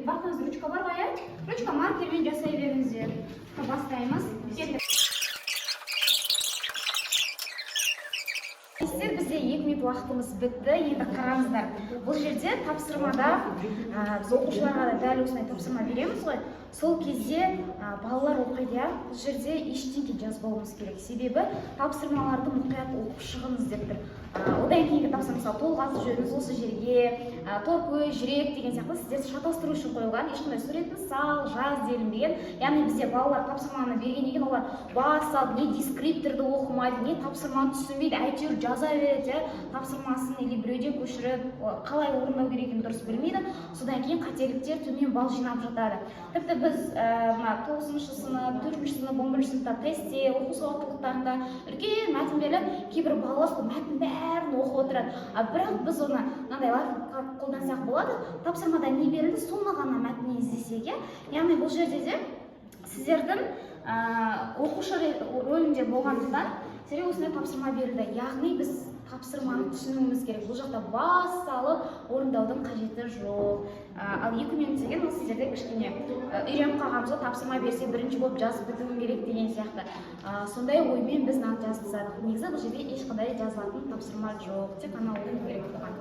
Барлықтарыңызда ручка бар ғой, иә? Ручка, маркермен жасай беріңіздер. Бастаймыз. Кеттік. Сіздер, бізде 2 минут уақытымыз бітті. Енді қараңыздар, бұл жерде тапсырмада біз оқушыларға да дәл осындай тапсырма береміз ғой. Сол кезде балалар оқиды, иә. Бұл жерде ештеңе жазбауымыз керек, себебі тапсырмаларды мұқият оқып шығыңыз деп тұр. Одан кейінгі тапсырма, мысалы, толық аты жөніңіз осы жерге, торкөз, жүрек деген сияқты сіздерді шатастыру үшін қойылған, ешқандай суретін сал, жаз делінбеген. Яғни бізде балалар тапсырманы бергеннен кейін олар бас салып, не дескрипторды оқымайды, не тапсырманы түсінбейді, әйтеуір жаза береді, иә, тапсырмасын или біреуден көшіріп, қалай орындау керек екенін дұрыс білмейді. Содан кейін қателіктер, төмен балл жинап жатады. Тіпті біз мына тоғызыншы сынып, төртінші сынып, 11-сыныпта тестте, оқу сауаттылықтарында үлкен мәтін беріліп, кейбір балалар сол мәтін бәрін оқып отырады. А бірақ біз оны мынандай лайфхак қолдансақ болады: тапсырмада не берілді, соны ғана мәтіннен іздесек, иә. Яғни бұл жерде де сіздердің оқушы рөлінде болғандықтан, сіздерге осындай тапсырма берілді. Яғни біз тапсырманы түсінуіміз керек, бұл жақта бас салып орындаудың қажеті жоқ. Ал 2 минут деген ол сіздерде кішкене үйреніп қалғанбыз ғой, тапсырма берсе, бірінші болып жазып бітуім керек деген сияқты. Сондай оймен біз мынаны жазып тастадық. Негізі бұл жерде ешқандай жазылатын тапсырма жоқ, тек қана оқу керек болған.